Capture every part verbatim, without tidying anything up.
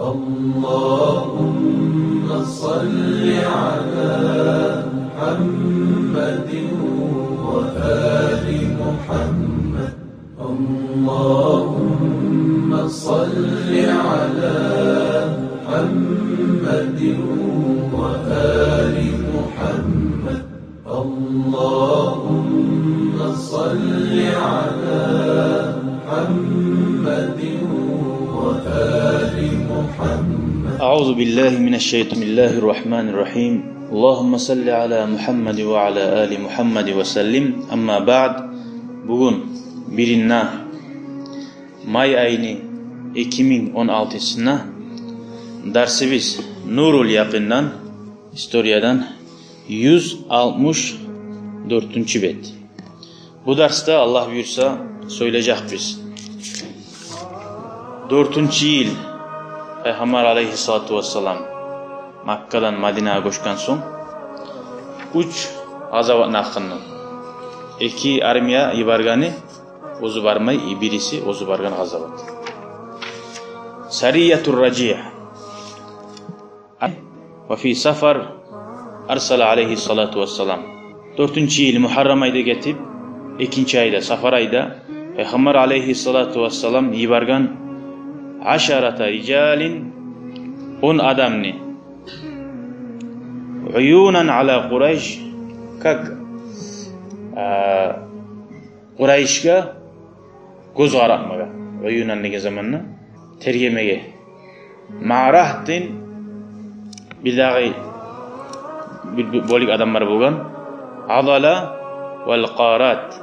اللهم صل على محمد وآل محمد. اللهم صل على محمد وآل محمد. اللهم صل على محمد وآل محمد. أعوذ بالله من الشيطان، بسم الله الرحمن الرحيم. اللهم صل على محمد وعلى آل محمد وسلم. أما بعد. Бугюн биринчи май айны эки минг он алтынчысына дарсыбыз Нурул Якъиндан, историядан, юз алтмыш дёртюнчю бет. Бу дарсда, Аллагь буюрса, сёйлежекбиз дёртюнчю йыл Пайхаммар алейгьиссалату вассалам Маккадан Мадинагъа гёчген сонг уьч гъазаватны гьакъындан. Эки армия йибергени, оьзю бармай, бириси оьзю баргъан гъазават. Сариятур Ражи'. وفي صفر أرسل عليه الصلاة والسلام. Дёртюнчю йыл Мугьаррам айда гетип, экинчи айда, Сафар айда Пайхаммар алейгьиссалату вассалам йиберген عشرة رجال, он адамны. عيونا على قريش, как, а, Къурайышгъа гёз къаратмагъа. Уюнан деген заманда тергемеге. مع رهط, бирдагъы бир, бир бёлюк адамлар болгъан. عضل والقارات.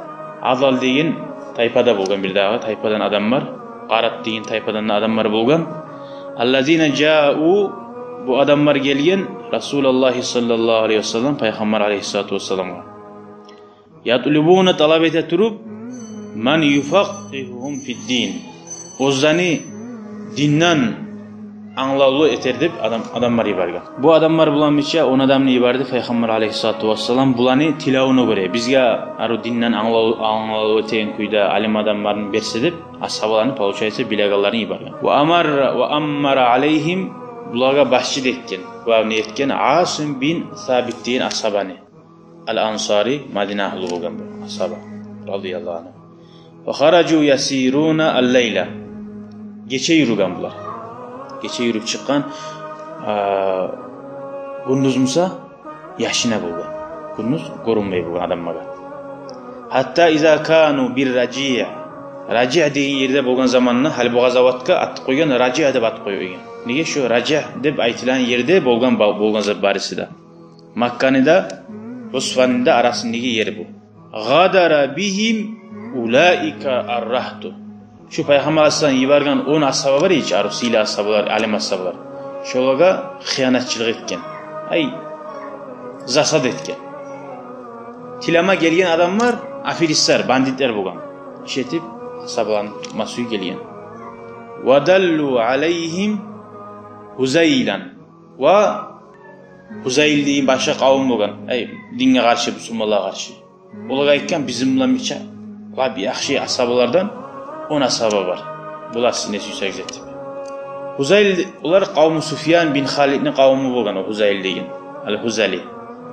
Адал деген тайпада болгъан бирдагъы тайпадан адамлар. Къарат деген тайпадан да адамлар болгъан. الذين جاءوا, бу адамлар гелген رسول الله صلى الله عليه وسلم, Пайхаммар алейгьиссалату вассаламгъа. يطلبون, талап эте туруп, من يفقههم في الدين, оьзлени динден англавлу этер деп адам, адамлар йиберген. Бу адамлар булан бирче он адамны йиберди Пайхаммар алейгьиссалату вассалам, буланы тилевюне гёре, бизге ару динден англав, англавлу этеген кюйде алим адамларын берсе деп, асгьабаланы, получается, билегенлерин йиберген. وأمر, وأمر عليهم, булагъа башчы этген, главный этген Асим бин Сабит деген асгьабаны. الأنصاري, Мадина агьлю болгъан бу асгьаба, رضي الله عنه. وخرجوا يسيرون الليل. Гече юрюген булар. Гече юрюп чыкъгъан, а, гюндюз буса яшына болгъан. Гюндюз гёрюнмей болгъан адамлагъа. حتى إذا كانوا بالرجيع. Ражи' деген ерде болгъан заманда, гьали бу гъазаватгъа ат къойгъан, Ражи' деп ат къойгъан. Неге, шо Ражи' деп айтылагъан ерде болгъан ба-, болгъан зат барысы да. Макканы да, Усфанны да арасындагъы ер бу. غدر بهم أولئك الرهط. Шу Пайхаммар алейгьиссалам йиберген он асгьаба бар эди чи, ару сыйлы асгьабалар, алим асгьабалар. Шолагъа хыянатчылыкъ этген. Ай, засада этген. Тилеме гелген адамлар, аферистлер, бандитлер болгъан. Иш этип, асгьабаланы тутма сююп гелген. ودلوا عليهم هذيلا. Ва Гьузайл деген башгъа къавум болгъан. Ай, динге къаршы, бусурманлагъа къаршы. Олагъа айтгъан: «Бизин булан бирче лап яхшы асгьабалардан он асгьаба бар. Булар сиз не сюйсегиз этип». Гьузайл, олар къавму Суфьян бин Халидни къавуму болгъан, о Гьузайл деген, ал-Гьузали.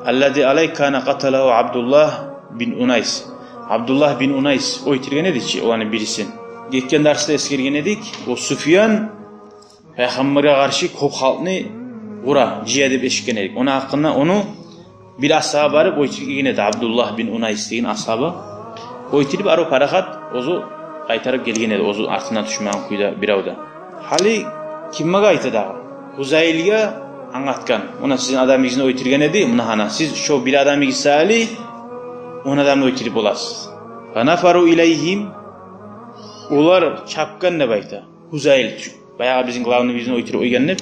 الذي عليه كان قتله عبد الله بن أنيس. Абдуллагь бин Унайс оьлтюрген эди чи оланы бирисин. Гетген дарсда эсгерген эдик, о Суфьян Пайхаммаргъа къаршы кёп халкъны къура, жыя деп эшитген эдик. Ону гьакъында, ону бир асгьаба барып оьлтюрюп гелген эди, Абдуллагь бин Унайс деген асгьаба. Оьлтюрюп, арив парахат оьзю къайтарып гелген эди, оьзю артындан тюшмеген кюйде бирев де. Гьали кимге айта дагъы? Гьузайлге англатгъан. Муна сизин адамыгъызны оьлтюрген эди, муна гьана, сиз шо бир адамыгъыз саялы он адамны оьлтюрюп боласыз. فنفروا إليهم. Олар чапгъан деп айта. Гьузайл, баягъы бизин главныйыбызны оьлтюрюп къойгъан деп.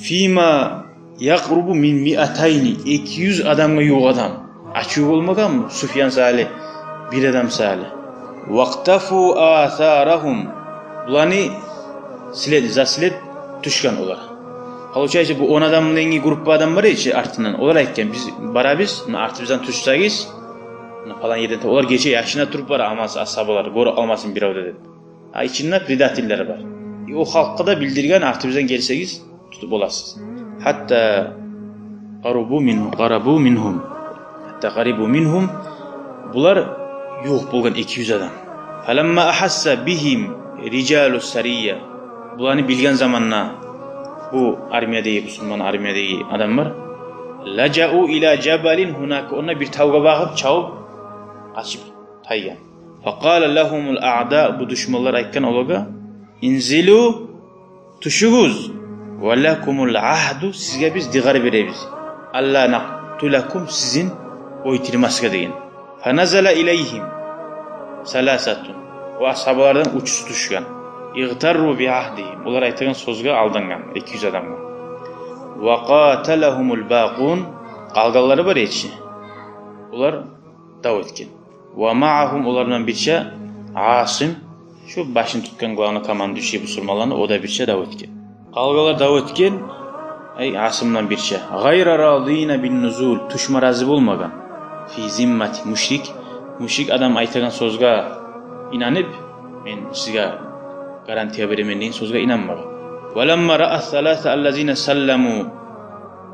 فيما يقرب من مائتين, эки юз адамгъа ювукъ адам. Ачуву болмагъанмы Суфьян саялы, бир адам саялы? واقتفوا آثارهم. Буланы след, за след тюшген олар. Получается, бу он адамны энни группа адам бар эди чи артындан. Олар айтгъан: «Биз барабыз, муна артыбыздан тюшсегиз, муна палан ерден та-», олар гече яшына туруп бара, амалсыз асгьабалар гёрюп къалмасын бирев де деп. А ичинде предательлер бар. О халкъгъа да билдирген, артыбыздан гелсегиз, тутуп боласыз. Гьатта къарабу мин-, къарабу мингьум. Гьатта къарибу мингьум. Булар ювукъ болгъан, эки юз адам. Фаламма агьасса бигьим рижалу сария. Буланы билген заманда бу армиядагъы, бусурман армиядагъы адамлар, лажау ила жабалин гьунака, онда бир тавгъа багъып, чабып, къачып тайгъан. Факъала лагьумул аъда, бу душманлар айтгъан олагъа: «Инзилу, тюшюгюз, ва лакумул агьду, сизге биз дигъар беребиз, алла накътулакум, сизин оьлтюрмесге», — деген. Фаназала илайгьим саласатун, о асгьабалардан уьчюсю тюшген. Игътарру би агьдигьим, олар айтагъан сёзге алдангъан, эки юз адамгъа. Ва къаталагьумул бакъун, къалгъанлары бар эди чи, олар дав этген. Ва маъагьум, олар булан бирче Асим, шу башын тутгъан главнокомандующий бусурманланы, о да бирче дав этген. Къалгъанлар дав этген, ай, Асим булан бирче. Гъайра радина бин нузул, тюшме рази болмагъан. Фи зиммати мушрик, мушрик адам айтагъан сёзге инанып, мен сизге гарантия беремен деген сёзге инанмагъан. Ва ламма раа саласа аллазина салламу,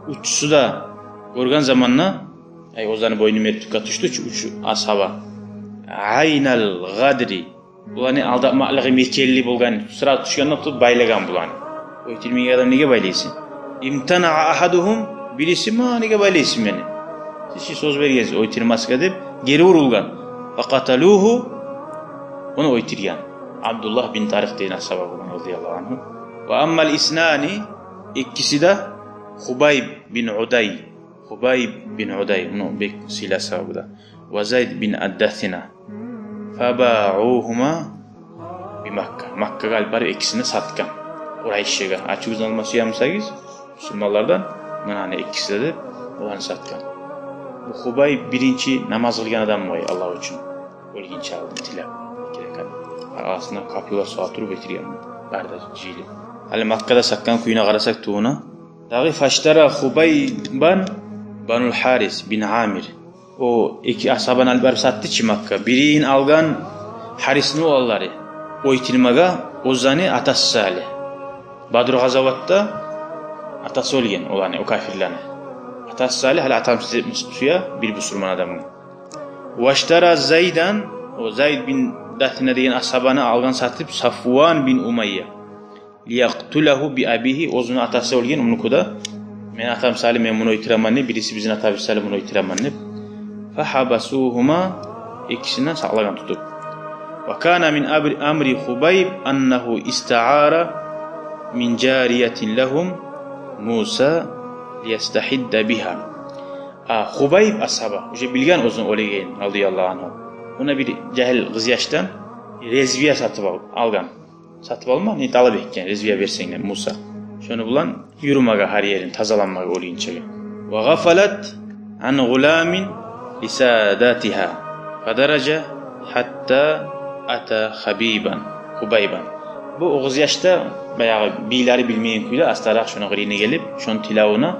уьчюсю де гёрген заманда, ай, оьзлени бойну мертликге тюшдю чю уьч асгьаба. Айнал гъадри. Буланы алдатмакълыгъы мекенли болгъан, сразу тюшгенден тутуп байлагъан буланы. Оьлтюрмеге адам неге байлайсан? Имтанаа агьадугьум, бириси: «Ма, неге байлайсан мени? Сиз чи сёз бергенсиз оьлтюрмесге», — деп, гери урулгъан. Факъаталугьу, ону оьлтюрген. Абдуллагь бин Тарикъ деген асгьаба болгъан, радияллагьу ангьу. Ва аммал иснани, экиси де, Хубайб бин Удай, Хубайб бин Удай, муну бек сыйлы асгьаба бу да. Ва Зайд бин ад-Дасина. Фабаъугьума би Макка. Маккагъа алып барып, экисин де сатгъан. Къурайшгъа. Ачыгъызны алма сюе бусагъыз бусурманлардан, муна гьана экиси де деп, оланы сатгъан. Бу Хубайб биринчи намаз къылгъан адам болгъан Аллагь учун. Оьлгюнче алдын тилеп, эки ракат. Арасына капюлар сала туруп этирген, бары да жыйылып. Гьали Маккада сатгъан кююне къарасакъ тувуна. Дагъы фаштара Хубайбан Банул Гьарис бин Амир. О эки асгьабаны алып барып сатды чы Макка. Бирин алгъан Гьарисни уланлары оьлтюрмеге оьзлени атасы саялы. Бадру къазаватда атасы оьлген оланы, о капирлени. Атасы саялы, гьали атам сиз этмес сюе бир бусурман адамны. Ваштара Зайдан, о Зайд бин Дасина деген асгьабаны алгъан сатып Сафван бин Умайя. Лиякътулагьу би абигьи, оьзюню атасы оьлген, оьнюкю де. Мени атам саялы мен муну оьлтюремен деп, бириси бизин атабыз саялы муну оьлтюремен деп. Фагьабасугьума, экисин де сакълагъан тутуп. Ва кана мин абри-, амри Хубайб аннагьу истаъара мин жариятин лагьум Муса лиястагьидда бигьа. А, Хубайб асгьаба, уже билген оьзюню оьлегенин, радияллагьу ангьу. Ону бир жагьил къызъяшдан лезвия сатып ал-, алгъан. Сатып алма, не, талап этген, лезвия берсенг деп, Муса. Шону булан юрюмеге гьар ерин, тазаланмагъа оьлгюнчеге. Ва гъафалат ан гъуламин лисадатигьа. Фадаража гьатта ата Хабибан, Хубайбан. Бу о къызъяш да баягъы бийлери билмеген кюйде астаракъ шону къырыйына гелип, шону тилавуна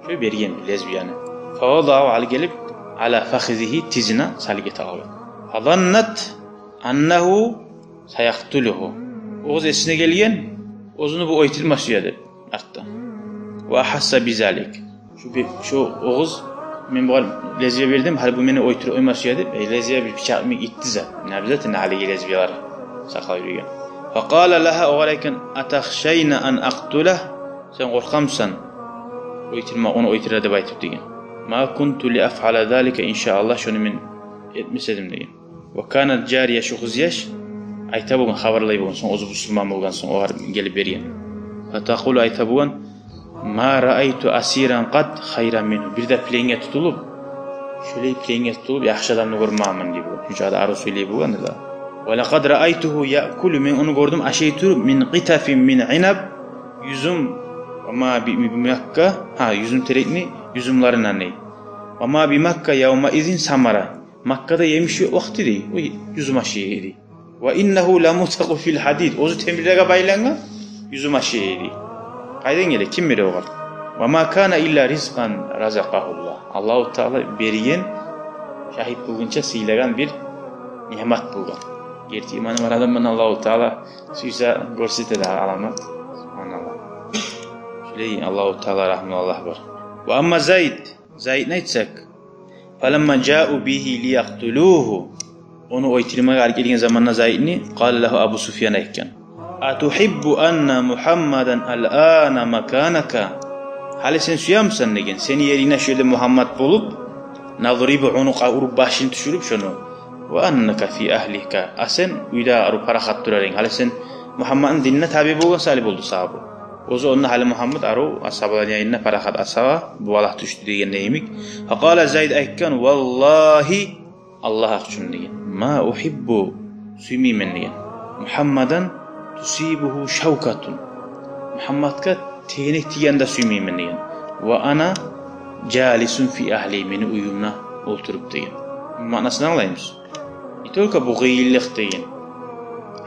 шо берген лезвияны. Фавадагьу, алып гелип, ала фахизигьи, тизине салып гете къалгъан. Фазаннат аннагьу саякътулугьу. О къыз эсине гелген, оьзюню бу оьлтюрме сюе деп артда. Ва агьасса бизалик. Шу бе-, шу о къыз, мен бугъар лезвия бердим, гьали бу мени оьлтюрме сюе деп, э, лезвия бир бичакъ йимик итти зат. Не обязательно гьалиги лезвиялар сакълап юрюген. Факъала лагьа, огъар айтгъан: «Атахшайна ан акътулагь?» Сен къоркъамысан оьлтюрме, ону оьлтюре деп айтып деген. «Ма кунту ли афъала залика, иншааллагь, шону мен этмес эдим», — деген. Ва канат жария, шу къызъяш айта болгъан, хабарлай болгъан, сонг оьзю бусурман болгъан сонг, огъар гелип берген. Фатакъулу, айта болгъан: «Ма раайту асиран къат хайран мингьу». Бир де пленге тутулуп, шолай пленге тутулуп яхшы адамны гёрмегенмен, дей болгъан. Шунча да арив сёйлей болгъан да. «Ва лакъад раайтугьу яъкулу», мен ону гёрдюм ашай туруп, «мин къитафин мин инаб», юзюм, «ва ма би, би Макка», гьа, юзюм терекни юзюмлеринден, дей. «Ва ма би Макка явмаизин самара». Маккада емиш ёкъ вакъти, дей, о юзюм ашай эди. «Ва иннагьу ламутъакъу фил гьадид». Оьзю темирлеге байлангъан, юзюм ашай эди. Къайдан геле, ким бере огъар? «Ва ма кана илла ризкъан разакъагьуллагь». Аллагьу Таала берген, шагьит болгъунча сыйлагъан бир ниъмат болгъан. Герти иманы бар адамны Аллагьу Таала сюйсе гёрсете де аламат. Субгьаналлагь. Шулай Аллагьу Таала рагьмулу Аллагь бар. Ва амма Зайд, Зайдны айтсакъ, фаламма жау бигьи лиякътулугьу, ону оьлтюрмеге алып гелген заманда Зайдны, къала лагьу Абу Суфьян айтгъан: «Атухиббу анна Мухаммадан ал-ана маканака?» Гьали сен сюемисен деген, сени ерингде шу ерде Мугьаммат болуп, надрибу унукъа, уруп башын тюшюрюп шону, ва аннака фи агьлика, а сен уьйде арив парахат турар эдинг. Гьали сен Мугьамматны динине таби болгъан саялы болду сагъа бу. Оьзю онда гьали Мугьаммат арив асгьабаланы янында парахат, а сагъа бу балагь тюшдю дегенде йимик. Факъала, Зайд айтгъан: «Валлагьи, Аллагь гьакъ учун, – деген, – ма ухиббу, сюймеймен, – деген, – Мухаммадан тусибугьу шавкатун, Мугьамматгъа тегенек тийгенни де сюймеймен, – деген, – ва ана жалисун фи агьли, мени уьюмде олтуруп», – деген. Маънасын англаймысыз? Не только бу къыйынлыкъ деген,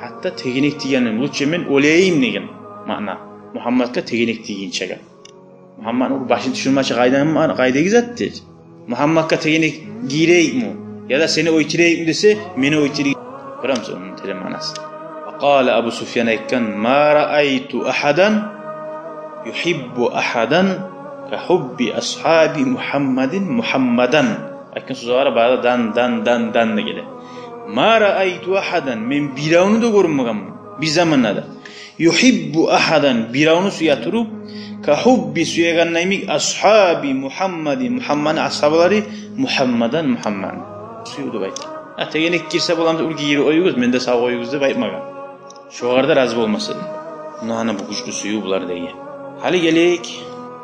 гьатта тегенек тийгенни, лучше мен оьлейим деген маъна. Мугьамматгъа тегенек тийгинчеге. Мугьамматны уруп башын тюшюрмек чи къайда, къайдагъы зат дей. Мугьамматгъа тегенек гийирейикми, яда сени оьлтюрейикми десе, мени оьлтюрейик. Гёремисиз ону терен маънасын? Факъала, Абу Суфьян айтгъан: «Ма раайту агьадан юхиббу агьадан ка хубби асгьаби Мугьаммадин Мугьаммадан». Айтгъан сёзлери бары да дан, дан, дан, дан да геле. «Ма раайту агьадан», мен биревню де гёрмегенмен бир заманда да. «Юхиббу агьадан», биревню сюе туруп, «ка хубби», сюегенде йимик, «асгьаби Мугьаммадин», Мугьамматны асгьабалары, «Мугьаммадан», Мугьамматны сюйдю деп айтгъан. А тегенек гийирсе боламы, уруп гийирип къоюгъуз, мени де сав къоюгъуз деп айтмагъан. Шогъар да рази болмаса. Муна гьана бу гючлю сюйюв булар деген. Гьали гелейик.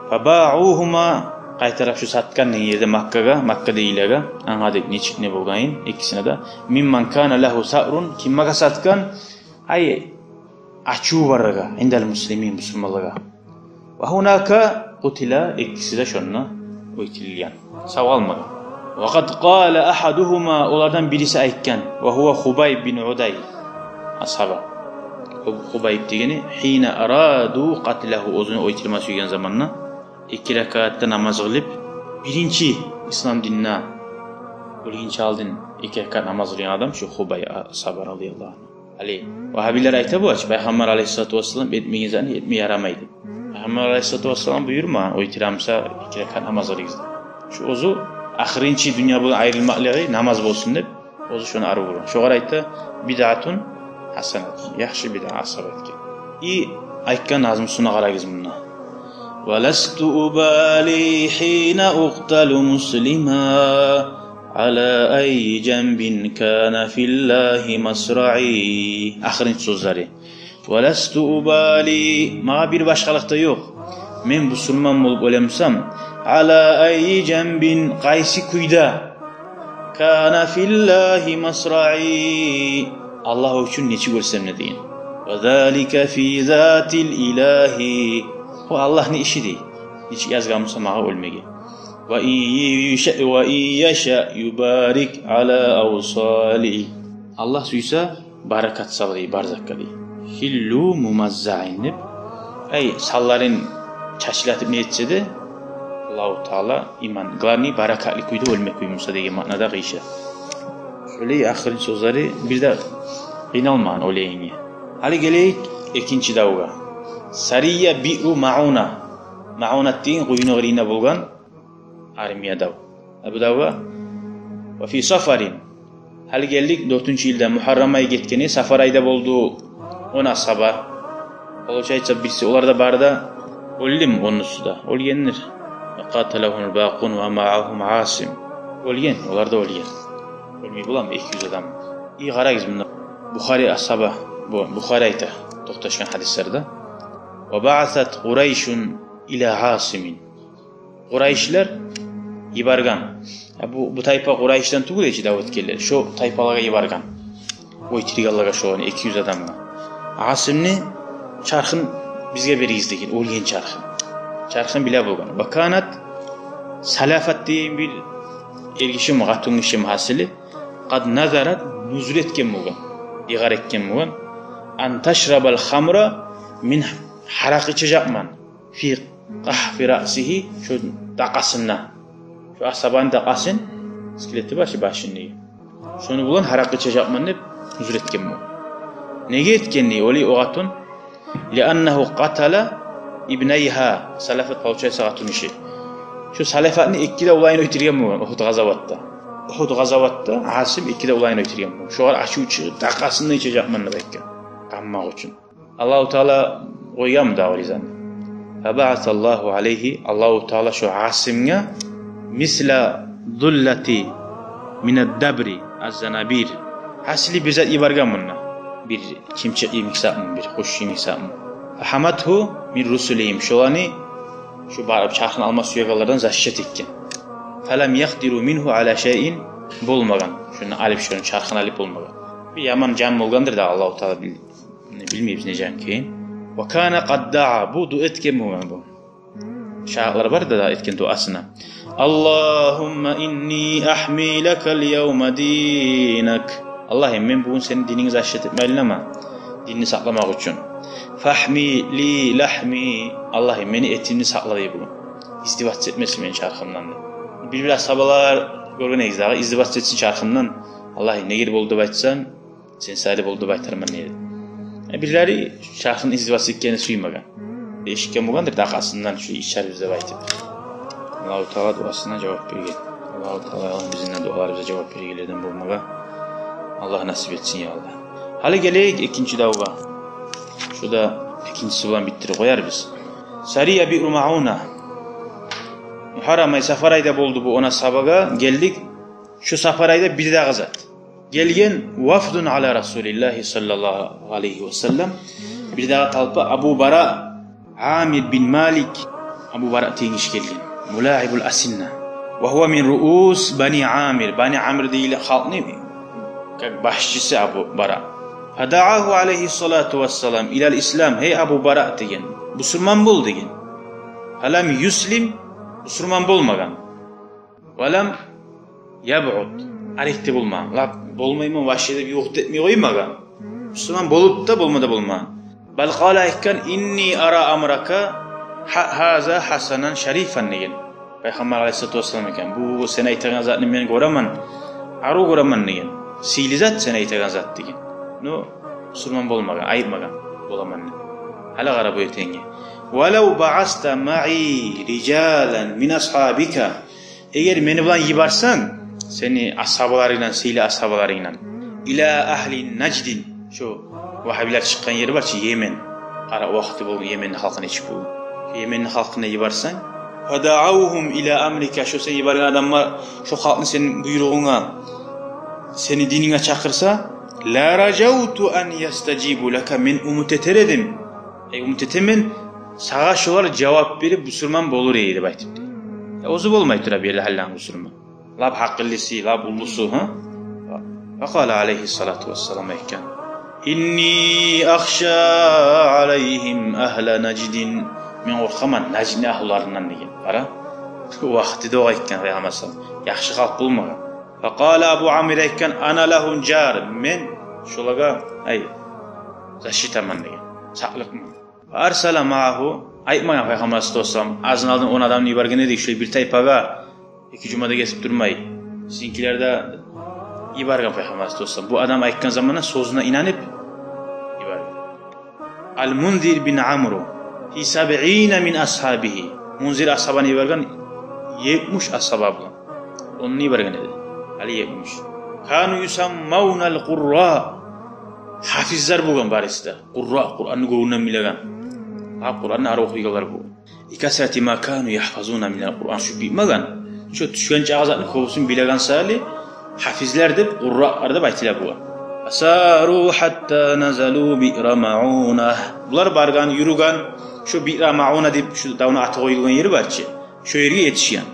Фабаугьума, къайтарып шу сатгъан деген ерде Маккагъа, Маккадагъылагъа, англадыкъ нечик не болгъанын экисине де. Мимман кана лагьу саърун, кимге сатгъан? Ай, ачуву барлагъа, индал муслимин, бусурманлагъа. Ва гьунака къутила, экиси де шонда оьлтюрюлген. Сав къалмагъан. Ва къад къала агьадугьума, олардан бириси айтгъан, ва гьува Хубайб бин Удай, асгьаба. Ху-, Хубайб дегени, гьина араду къатлагьу, оьзюню оьлтюрме сюйген заманда, эки ракаатда намаз къылып, биринчи ислам динде оьлгинче алдын эки ракаат намаз къылгъан адам шу Хубайб асгьаба, радияллагьу ангьу. Гьали вагьабилер айта болгъан чы, Пайхаммар алайгьиссалату вассалам этмеген затны этме ярамай деп. Пайхаммар алайгьиссалату вассалам буюрмагъан, оьлтюремисиз, эки ракаат намаз къылыгъыз деп. Шу оьзю ахырынчы дюнья булан айрылмакълыгъы намаз болсун деп, оьзю шону арив гёрген. Шогъар айта бидъатун гьасанатун, яхшы бидъа, асгьаба этген. И айтгъан назмусуна къарагъыз мунда. Ва ласту убали гьина укъталу муслиман ала айи жанбин кана филлагьи масраи. Ахырынчы сёзлери. Ва ласту убали, магъа бир башгъалыкъ да ёкъ, мен бусурман болуп оьлемисем, ала айи жанбин, къайсы кюйде, кана филлагьи масраи, Аллагь учун нечик оьлсем де деген. Ва залика фи затил илагьи, о Аллагьны иши дей, нечик язгъан буса магъа оьлмеге. Ва ин яша, ва ин яша юбарик ала авсали. Аллагь сюйсе, баракат салар бар затгъа дей. Хиллу мумаззаин деп. Ай, санларын чачылатып не этсе де, Аллагьу Таала иман, главный, баракатлы кюйде оьлмек кюй буса деген маънада къыйыша. Шолай ахырынчы сёзлери, бир де къыйналмагъан оьлегенге. Гьали гелейик экинчи давгъа. Сария Биъру Мауна. Мауна деген къуюну къырыйында болгъан армия дав. Абу Давда. Ва фи сафарин. Гьали гелдик дёртюнчю йылда, Мугьаррам ай гетгени, сафар айда болду он асгьаба. Получается, бириси, олар да бары да оьлдюмю? Онусу да оьлгендир. Ва къаталагьумул бакъун ва маъагьум Асим. Оьлген, олар да оьлген. Оьлмей боламы эки юз адам? И къарагъыз мунда. Бухари асгьаба, бу Бухари айта токъташгъан гьадислерде. Ва баъасат Къурайшун ила Асимин. Къурайшлар йиберген. Гьа, бу, бу тайпа Къурайшдан тюгюл эди чи дав этгенлер. Шо тайпалагъа йиберген. Оьлтюргенлеге шоланы, эки юз адамгъа. Асимни чархын бизге беригиз деген, оьлген чархын. Чархын биле болгъан. Ва канат Салафат деген бир эргишими, къатынгишими гьасили, къад назарат, нюзюр этген болгъан, игъар этген болгъан. Ан ташрабал хамра, мен гьаракъы ичежекмен. Фи къагьфи раъсигьи, шо дакъасында. Шо асгьабаны дакъасын, скелети башы, башындагъы. Шону булан гьаракъы ичежекмен деп, узур этген бу. Неге этген дей олай о къатын? Лианнагьу къатала ибнайгьа. Салафат, получается, къатыны иши. Шо Салафатны эки де уланын оьлтюрген болгъан Ухуд къазаватда. Ухуд къазаватда Асим эки де уланын оьлтюрген болгъан. Шогъар ачуву чыгъып, такъасындан ичежекмен деп айтгъан. Къанмакъ учун. Аллагьу Таала къойгъанмы дагъы ризаны? Фабаъасаллагьу алайгьи, Аллагьу Таала шо Асимге мисла зуллати минад дабри аз-занабир. Гьасили бир зат йиберген мунда. Бир чымчыкъ йимик затмы, бир къуш йимик затмы. Фахаматгьу мин русулигьим. Шоланы, шо барып чархын алма сюегенлерден защита этген. Фалам якъдиру мингьу ала шайин. Болмагъан. Шону алып, шону чархын алып болмагъан. Бир яман жан болгъандыр да, Аллагьу Таала бил-, не билмейбиз не жан экенин. Ва кана къад даа, бу дуа этген болгъан бу. Шагьатлар бар да, да этген дуасына. Аллагьумма инни агьми лакал явма динак. Аллагьым, мен бугюн сени динингни защита этме айланаман. Динни сакъламакъ учун. Фагьми ли лагьми. Аллагьым, мени этимни сакъла дей бугюн. Издеваться этмесин мени чархымдан дей. Бир-бир асгьабалар гёрген эдигиз дагъы, издеваться этсин чархымдан. Аллагьым, неге болду деп айтсанг, сен саялы болду деп айтарман дей. Э, бирлери чархын издеваться этгенин сюймеген. Эшитген болгъандыр такъасындан, шу ичербиз деп айтып. Аллагьу Таала дуасына жавап берген. Аллагьу Таала бизин де дуаларыбызгъа жавап бергенлерден болмагъа Аллагь насип этсин, я Аллагь. Гьали гелейик экинчи давгъа. Шу да экинчиси булан битдирип къоярбыз. Сария Биъру Мауна. Мугьаррам ай, сафар айда болду бу он асгьабагъа гелдик. Шу сафар айда бир дагъы зат. Гелген вафдун ала Расулиллагьи саллаллагьу алайгьи ва саллам. Бир дагъы толпа Абу Бара Амир бин Малик, Абу Бара деген гиши гелген. Мулаибул асинна. Ва гьува мин руус Бани Амир. Бани Амир деген халкъны как башчысы Абу Бара. Фадаагьу алайгьи салату вассалам илал ислам. Гьей Абу Бара деген, бусурман бол деген. Фалам юслим, бусурман болмагъан. Валам ябъуд, арекде болмагъан. Лап болмайман вообще деп ювукъ да этмей къоймагъан. Бусурман болуп да болма да болмагъан. Бал къала, айтгъан: «Инни ара амрака гьа-, гьаза гьасанан шарифан», — деген. Пайхаммар алайгьиссалату вассалам экен. «Бу сен айтагъан затны мен гёремен, арив гёремен», — деген. «Сыйлы зат сен айтагъан зат», — деген. Ну, бусурман болмагъан, айтмагъан боламан деп. Гьали къара бу эртенге. «Валав баъаста маъи рижалан мин асгьабика». Эгер мени булан йиберсенг, сени асгьабаларынгдан, сыйлы асгьабаларынгдан, ила агьли Наждин, шо вагьабилер чыкъгъан ер бар чы, Йемен. Къара, вакъти болгъан Йеменни халкъына чыкъып. Йеменни халкъына йиберсенг, фадаавгьум ила амрика, шо сен йиберген адамлар шо халкъны сени буйругъунга, сени дининге чакъырса, ла ражавту ан ястажибу лака, мен умут этер эдим. Эй, умут этемен, сагъа шолар жавап берип, бусурман болур эди деп айтып дей. Я, оьзю болмай тура бу ерде гьаллан бусурман. Лап гьакъыллысы, лап уллусу, гьа? Ва къала алайгьиссалату вассалам айтгъан: «Инни ахша алайгьим агьла Наждин». Мен къоркъаман Наждни агьлуларындан деген. Къара. Вакътиде о айтгъан Пайхаммар саллаллагьу алайгьи ва саллам. Яхшы халкъ болмагъан. Ва къала Абу Амир айтгъан: «Ана лагьум жар». Мен шолагъа, ай, защитаман деген. Сакълыкъман. Ва арсала маъагьу, айтмагъан Пайхаммар саллаллагьу алайгьи ва саллам, азын алдын он адамны йиберген эдик, шо бир тайпагъа эки жумада гесип турмай. Сизинкилер де йиберген Пайхаммар саллаллагьу алайгьи ва саллам. Бу адам айтгъан заманда сёзюне инанып йиберген. Ал-Мунзир бин Амру фи сабъина мин асгьабигьи. Мунзир асгьабаны йиберген етмиш асгьаба булан. Ону йиберген эди. Гьали етмиш. Кану юсаммавнал къурра. Гьафизлер болгъан барысы да. Къурра, Къуранны гёнгюнден билеген. Гьа, Къуранны арив охуйгъанлар болгъан. Ликасрати ма кану ягьфазуна минал Къуран, шо битмеген. Шо тюшген чакъы затны кёбюсюн билеген саялы гьафизлер деп, къурралар деп айтыла бугъар. Фасару гьатта назалу биъра Мауна. Булар баргъан, юрюген, шо Биъра Мауна деп, шо давну аты къоюлгъан ери бар чы. Шо ерге етишген.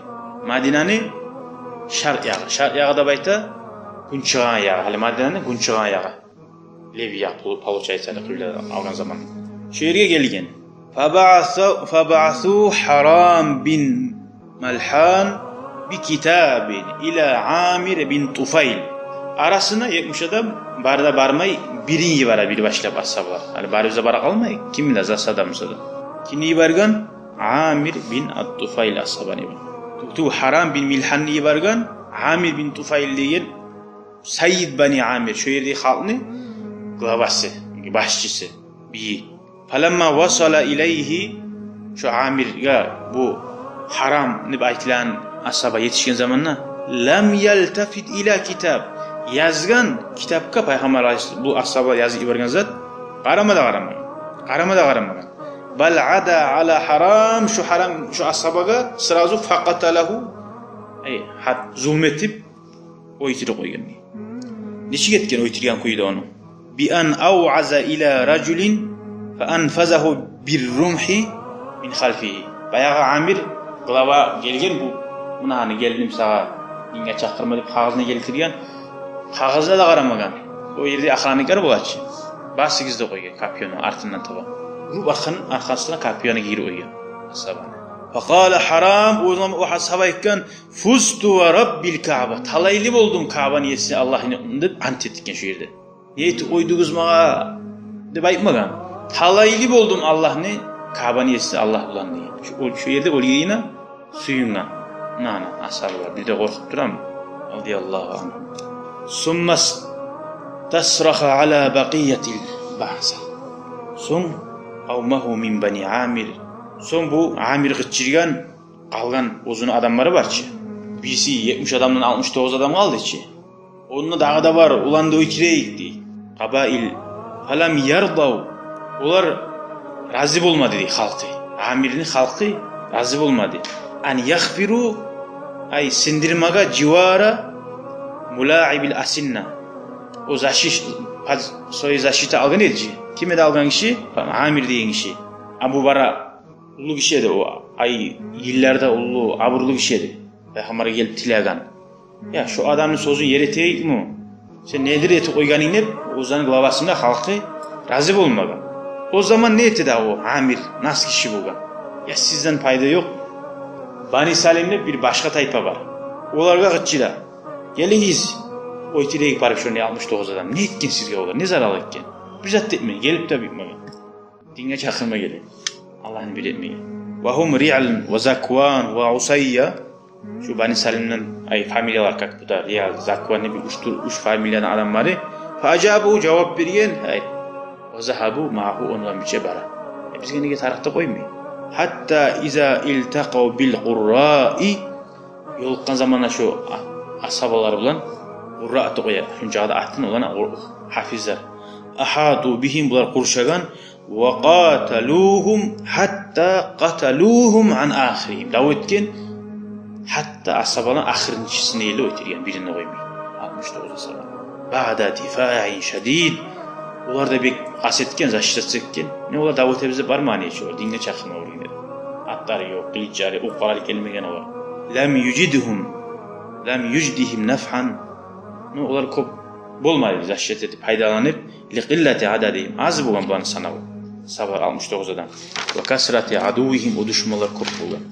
Мадинаны шаркъ ягъы. Шаркъ ягъы деп айта гюн чыгъагъан ягъы. Гьали Мадинаны гюн чыгъагъан ягъы. Леви якъ, получается, къыбла алгъан заман. Шо ерге гелген. Фабаъасу, фабаъасу Гьарам бин Малгьан би китабин ила Амир бин Туфайл. Арасына етмиш адам бары да бармай, бирин йибере, бир башлап асгьабалар. Гьали барыбыз да бара къалмай, ким биле, засада буса да. Кимни йиберген? Амир бин ат-Туфайл асгьабаны йиберген. Тюгюл, Гьарам бин Малгьанны йиберген, Амир бин Туфайл деген Саййид бани Амир, шо ердеги халкъны главасы, башчысы, бийи. Фаламма васала илайгьи, шо Амирге бу Гьарам деп айтылагъан асгьаба етишген заманда, лам ялтафит ила китаб, язгъан китапгъа, пайхаммар алайгьис-, бу асгьабалар язып йиберген зат, къарама да къарамагъан. Къарама да къарамагъан. Бал ада ала Гьарам, шо Гьарам, шо асгьабагъа сразу факъаталагьу, ай, гьат, зулму этип, оьлтюрюп къойгъан. Нечик этген оьлтюрген кюйде ону? Би ан авъаза ила ражулин фа анфазагьу бир румхи мин халфигьи. Баягъы Амир глава гелген, бу, муна гьали гелдим сагъа, динге чакъырма деп, къагъызны гелтирген. Къагъызына да къарамагъан. О ерде охранниклер бола чы. Басыгъыз деп къойгъан копьёну артындан таба. Уруп аркъан-, аркъасына копьёну гийирип къойгъан асгьабаны. Факъала Гьарам, о заман о асгьаба айтгъан: «Фузту ва раббил Каъба». Талайлы болдум Каъбаны еси Аллагьны деп ант этген шо ерде. «Не этип къойдугъуз магъа?» деп айтмагъан. «Талайлы болдум Аллагьны, Каъбаны еси Аллагь булан», – деген. Шо, шо ерде оьлгенине сююнген. Нана, асгьабалар бир де къоркъуп турамы? Радияллагьу ангьум. Сумма стасрагьа ала бакъиятил баъса. Сонг къавмагьу мин бани Амир. Сонг бу Амир къычыргъан, къалгъан оьзюню адамлары бар чы. Бириси етмиш адамдан алтмыш тогъуз адам къалды чы. Онда дагъы да бар, оланы да оьлтюрейик, дей. Къабаил. Фалам ярдав. Олар рази болмады, дей, халкъы. Амирни халкъы рази болмады. Ан яхфиру, ай, сындырмагъа, живара мулаибил асинна. О защи-, под свою защиту алгъан эди чи. Ким эди алгъан гиши? Амир деген гиши. Абу Бара. Уллу гиши эди о, ай, йылларда уллу, абурлу гиши эди. Пайхаммаргъа гелип тилеген. Я, шо адамны сёзюн ер этейикми? Сен недир этип къойгъанынг деп, оьзлени главасына халкъы рази болмагъан. О заман не этди дагъы о Амир, нас гиши болгъан. Я, сизден пайда ёкъ. Бани Салим деп бир башгъа тайпа бар. Олагъа къычыра: «Гелигиз, оьлтюрейик барып шону алтмыш тогъуз адам. Не этген сизге олар? Не зарал этген? Бир зат да этмеген, гелип де битмеген. Динге чакъырма геле. Аллагьны бир этмеге». Ва гьум Риал ва Закван ва Усайя. Шу Бани Салимден, ай, фамилиялар, как будто Риал, Закван деп бир уьч тюр-, уьч фамилиядан адамлары. Фа ажабу, жавап берген, ай. Ва загьабу магьагьу, ону булан бирче бара. Э, бизге неге тарыкъ деп къоймай? Гьатта иза илтакъав бил къурраи. Ёлукъгъан заманда шо а-, асгьабалар булан, къурра деп къоя, шунчагъы да атын, олар гъур-, гьафизлер. Агьату бигьим, булар къуршагъан. Ва къаталугьум гьатта къаталугьум ан ахиригьим. Дав этген, гьатта асгьабаланы ахырынчысына ерли оьлтюрген, бирин де къоймай. Алтмыш тогъуз асгьаба. Баъда дифаин шадид. Олар да бек къаст этген, защита этген. Не, олар дав этебиз деп бармагъан эди чи, олар динге чакъырма болгъан эди. Атлары ёкъ, къылычлары, окълары гелмеген олар. Лам юждигьим, лам юждигьим нафгьан. Ну, олар кёп болмады защита этип, пайдаланып, ли къиллати ададигьим, аз болгъан буланы санаву. Асгьабалар алтмыш тогъуз адам. Ва касрати адувигьим, о душманлар кёп болгъан.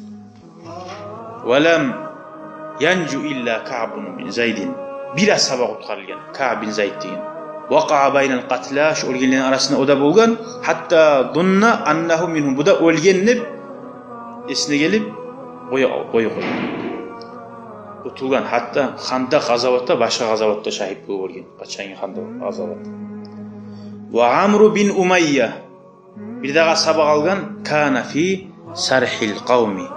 Ва лам янжу илла Каъб бин Зайдин. Бир асгьаба къутгъарылгъан, Каъб бин Зайд деген. Вакъаа байнал къатла, шу оьлгенлени арасында о да болгъан. Гьатта зунна аннагьу мингьум, бу да оьлген деп эсине гелип, къоя, къоя, къоя. Къутулгъан, гьатта Хандакъ къазаватда, башгъа къазаватда шагьит болуп оьлген. Къачангъы Хандакъ къазават. Ва Амру бин Умайя. Бир дагъы асгьаба къалгъан, кана фи сархил къавми,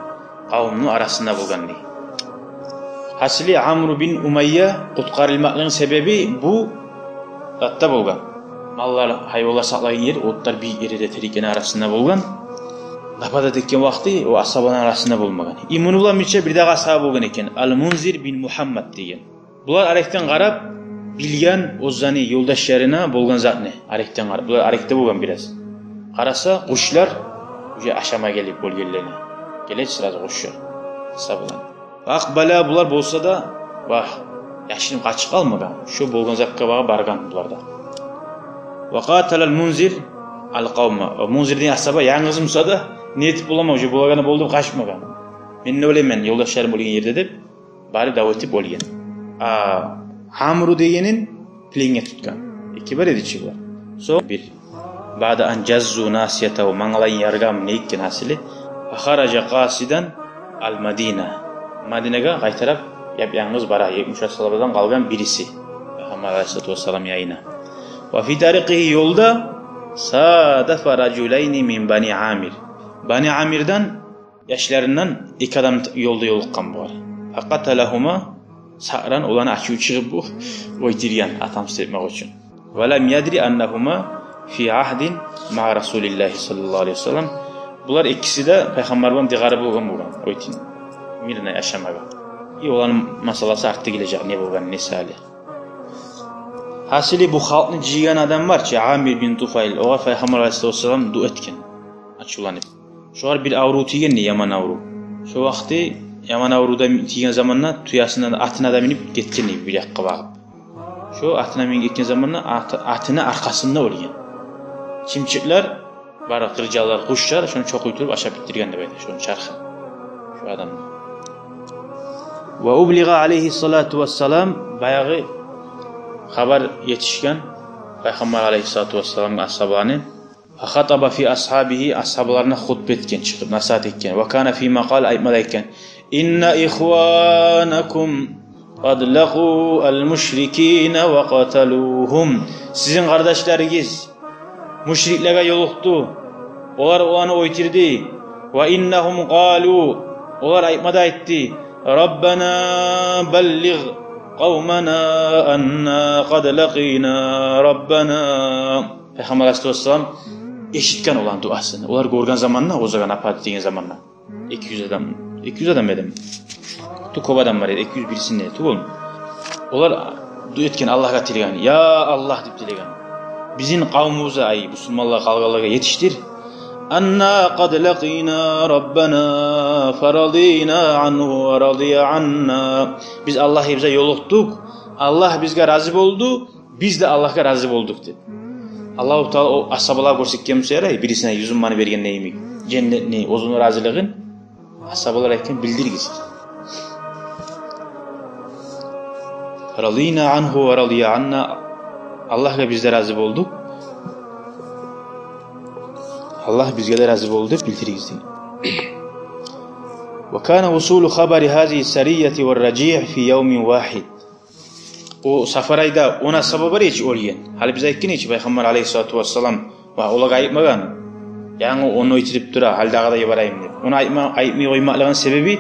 къавмну арасында болгъан дей. Гьасили, Амру бин Умайя къутгъарылмакълыгъыны себеби бу затда болгъан. Маллар, гьайванлар сакълагъан ер, отлар бийик ерде, тереклени арасында болгъан. Нападать этген вакъти о асгьабаланы арасында болмагъан. Имуну булан бирче бир дагъы асгьаба болгъан экен, Ал-Мунзир бин Мугьаммад деген. Булар арекден къарап билген оьзлени ёлдашларына болгъан затны. Арекден къарап. Булар арекде болгъан бираз. Къараса, къушлар уже ашама гелип оьлгенлерине. Геле чи сразу къушлар. Сабылан. Акъбала, булар болса да, вагь, яшырынып къачып къалмагъан. Шо болгъан затгъа багъып баргъан булар да. Ва къаталал Мунзир ал къавма. Мунзир деген асгьаба янгыз буса да, не этип боламан, уже болагъаны болду деп къачмагъан. Мен де оьлемен, ёлдашларым оьлген ерде деп, барып дав этип оьлген. А Амру дегенин пленге тутгъан. Эки бар эди чи булар. Сонг бир. Баъда ан жаззу насиятагьу, мангалайын яргъан не этген гьасили. Фа хаража къасидан ал Мадина. Мадинагъа къайтарып яп-янгыз бара, етмиш асгьабадан къалгъан бириси. алайгьиссалату вассалам янына. Ва фи тарикъигьи, ёлда, садафа ражулайни мин бани Амир. Бани Амирден яшларындан эки адам ёлда ёлукъгъан булар. Факъаталагьума сагъран, оланы ачуву чыгъып бу оьлтюрген, атамсыз этмек учун. Ва лам ядри аннагьума фи агьдин маа Расулиллагьи саллаллагьу алайгьи ва саллам. Булар экиси де Пайхаммар булан дыгъары болгъан, болгъан оьтюн мирно яшамагъа. И оланы масъаласы артда гележек, не болгъан, не сали. Гьасили, бу халкъны жыйгъан адам бар чы, Амир бин Туфайл, огъар Пайхаммар алайгьиссалату вассалам дуа этген, ачувланып. Шогъар бир аврув тийген дей, яман аврув. Шо вакъти яман аврув да тийген заманда тюесинден, атына да минип гетген дей бир якъгъа багъып. Шо атына минип гетген заманда ат-, атыны аркъасында оьлген. Чымчыкълар бары, къыржанлар, къушлар шону чокъуйтуруп ашап битдирген деп айта, шону чархын, шо адамны. Ва ублигъа алайгьиссалату вассалам, баягъы хабар етишген Пайхаммар алайгьиссалату вассаламгъа асгьабаланы. Фахатаба фи асгьабигьи, асгьабаларына хутба этген, чыгъып насигьат этген. Ва кана фима къал, айтмада айтгъан: «Инна ихванакум къад лакъу ал-мушрикина ва къаталугьум». Сизин къардашларыгъыз мушриклеге ёлукъду, олар оланы оьлтюрдю. «Ва иннагьум къалу», олар айтмада айтды: «Раббана баллигъ къавмана анна къад лакъина Раббана». Пайхаммар алайгьиссалату вассалам эшитген оланы дуасын. Олар гёрген заманда, оьзлеге напад этеген заманда. Эки юз адам, эки юз адам эди. Ту кёп адам бар эди, эки юз бирисин де тюгюл. Олар дуа этген, Аллагьгъа тилеген. «Я Аллагь», – деп тилеген. «Бизин къавмубузгъа, ай, бусурманлагъа, къалгъанлагъа етишдир. Анна къад лакъина Раббана фарадина ангьу ва радия анна». Биз Аллагьыбызгъа ёлукъдукъ, Аллагь бизге рази болду, биз де Аллагьгъа рази болдукъ деп. Аллагьу Таала о асгьабалагъа гёрсетген буса ярай, бирисине юз умманы берген йимик, женнетни, оьзюню разилигин. Асгьабалар айтгъан: «Билдиригиз». «Радина ангьу ва радия анна». Аллагьгъа биз де рази болдукъ, Аллагь бизге де рази болду деп билдиригиз деген. «Ва кана вусулу хабари гьазигьи сарияти ва ражиъ фи явмин вагьид». О сапар айда он асгьаба бар эди чи оьлген. Гьали биз айтгъан эдик чи, Пайхаммар алайгьиссалату вассалам ва олагъа айтмагъан, янгы ону оьлтюрюп тура, гьали дагъы да йиберейим деп. Ону айтма-, айтмай къоймакълыгъыны себеби,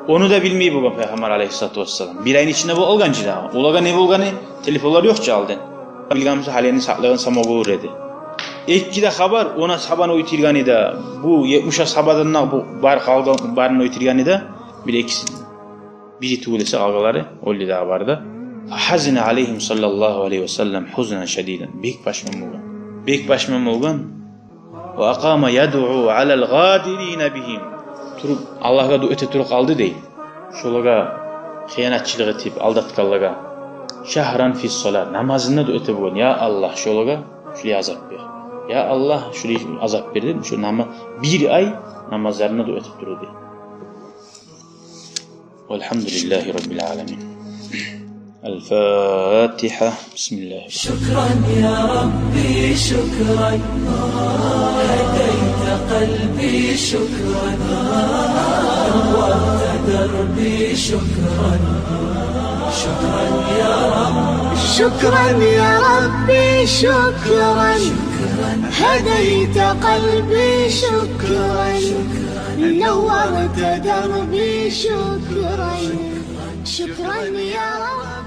ону да билмей болгъан Пайхаммар алайгьиссалату вассалам. Бир айны ичинде болгъан чы дагъы. Олагъа не болгъаны, телефонлар ёкъ чу алдын. Билген буса, гьалини сакълыгъын сама болур эди. Эки де хабар, он асгьабаны оьлтюргени де, бу етмиш асгьабадан да бу бар къалгъан, барын оьлтюргени де, бир экиси. Бири тюгюл эсе къалгъанлары оьлдю дагъы бары да. «Фагьузина алайгьим саллаллагьу алайгьи ва саллам гьузнан шадидан». Бек пашман болгъан. Бек пашман болгъан. «Ва акъама ядъу алал гъадирина бигьим». Туруп, Аллагьгъа дуа эте туруп къалды дей. Шолагъа хыянатчылыкъ этип, алдатгъанлагъа. «Шагьран фис салат». Намазында дуа эте болгъан: «Я Аллагь, шолагъа шулай азап бер. Я Аллагь, шулай азап бер», – деп, шо нама-, бир ай намазларында дуа этип тура дей. Валгьамдулиллагьи раббил аламин. Аль-Фатигьа. Бисмиллагьи. شكرا يا ربي، شكرا. هديت قلبي، شكرا. نورت دربي، شكرا. شكرا يا رب. شكرا يا ربي، شكرا. هديت قلبي، شكرا. نورت دربي، شكرا. شكرا يا رب.